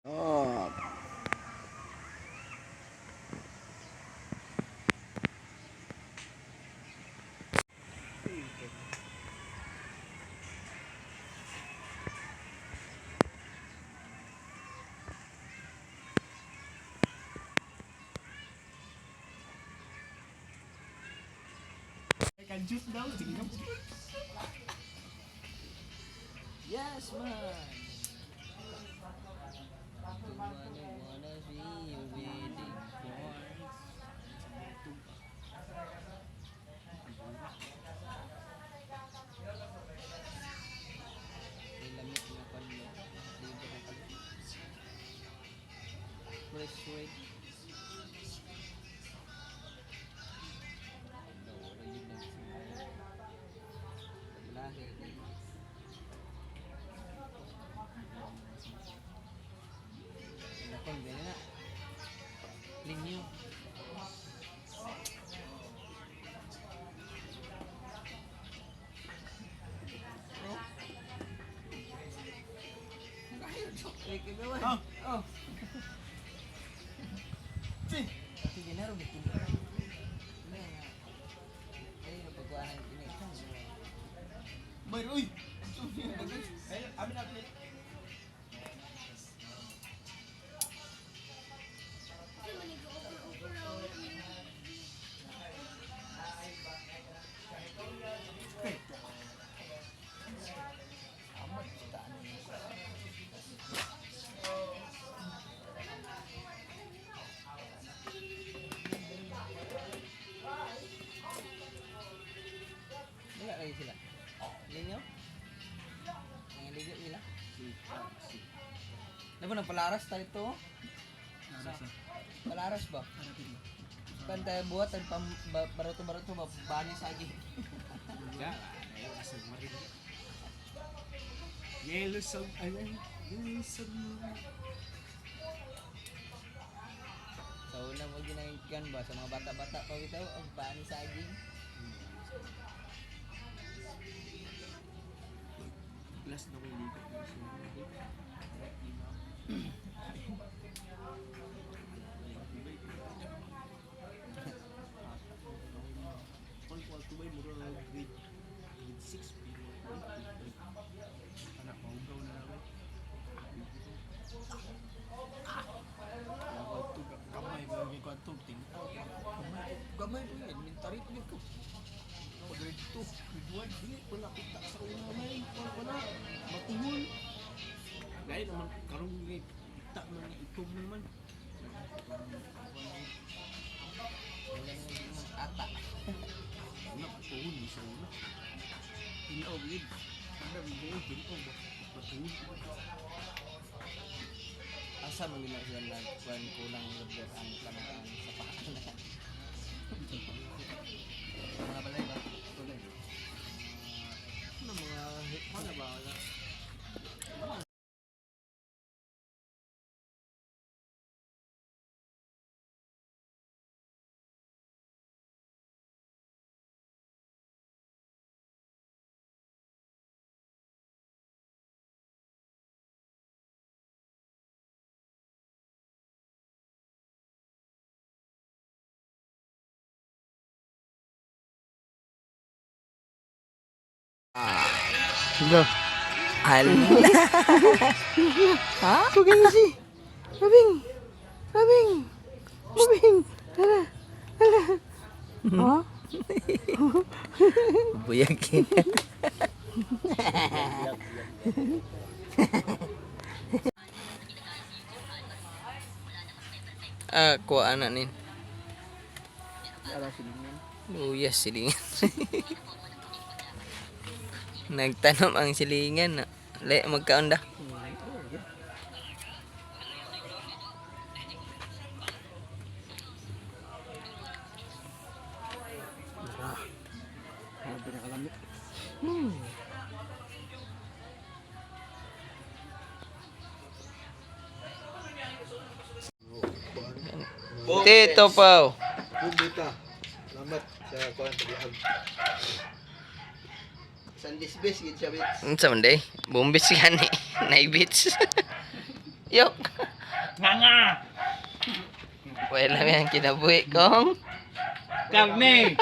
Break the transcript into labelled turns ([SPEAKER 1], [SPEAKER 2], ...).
[SPEAKER 1] Oh.
[SPEAKER 2] Kan-juice daw, sige ka.
[SPEAKER 1] Yes, man. Wanna see you with the boys. May lamig na panlo. Libre na kalit. Fresh red. Wala yun lang sa Lahi. Nakon, ganyan na. Linyo.
[SPEAKER 2] Oh.
[SPEAKER 1] Oh.
[SPEAKER 2] Si.
[SPEAKER 1] Sige na, Robert. Ano nga? Ay, napagkuhanan ko na ito.
[SPEAKER 2] Bayr, uy. Ay, amin na amin.
[SPEAKER 1] Amot, sitaan niyo. Wala kayo sila. Linyo? Ang ligo nila. Di ba nang palaras tayo ito? Palaras ba? Kan tayo buhat ang pam, ba, baruto-baruto ba bani sagi.
[SPEAKER 2] Ya, ayaw asag marin. Yellow sub, ay, ay, yellow sub.
[SPEAKER 1] Sa una mo ginangkan ba sa mga bata-bata pa bitaw ang bani saging.
[SPEAKER 2] Last na ko dito. Kung ko tubay mo grade grade 6 anak maugaw na namin. Gamay mo yung kwanto tintaw. Gamay gamay po yun, elementary pa ko. Grade 2, grade 1, dili ko nakita sa una may wala ko na matuhol. Dahil naman karong grade kita man nga itom naman.
[SPEAKER 1] Wala nang hindi ata.
[SPEAKER 2] Una matuhol ni sa una. Tinaw gid. Ano mo tinaw ba? Matuhol.
[SPEAKER 1] Asa man gina sila nagkuan kulang rubber ang kanang sa paa na. Mga balay ba?
[SPEAKER 2] Wala. Ano mga wala ba wala.
[SPEAKER 1] Go. Al. Ha?
[SPEAKER 2] Kugay si. Rabing. Rabing. Rabing. Hala. Hala. Ha?
[SPEAKER 1] Buyagin. Ah, kuha na nin.
[SPEAKER 2] Ara silingan.
[SPEAKER 1] Oh yes, silingan. Nagtanom ang silingan. Le, magkaon da.
[SPEAKER 2] Nara. Grabe na kalami.
[SPEAKER 1] Tito Pau.
[SPEAKER 3] Bumbita. Salamat sa kuan sa bihag. Sandis bes gid siya bits.
[SPEAKER 1] Unsa man day? Bumbis gani. Naibits. Yok.
[SPEAKER 4] Nga nga.
[SPEAKER 1] Wala lang kinabuhi kong.
[SPEAKER 4] Karne.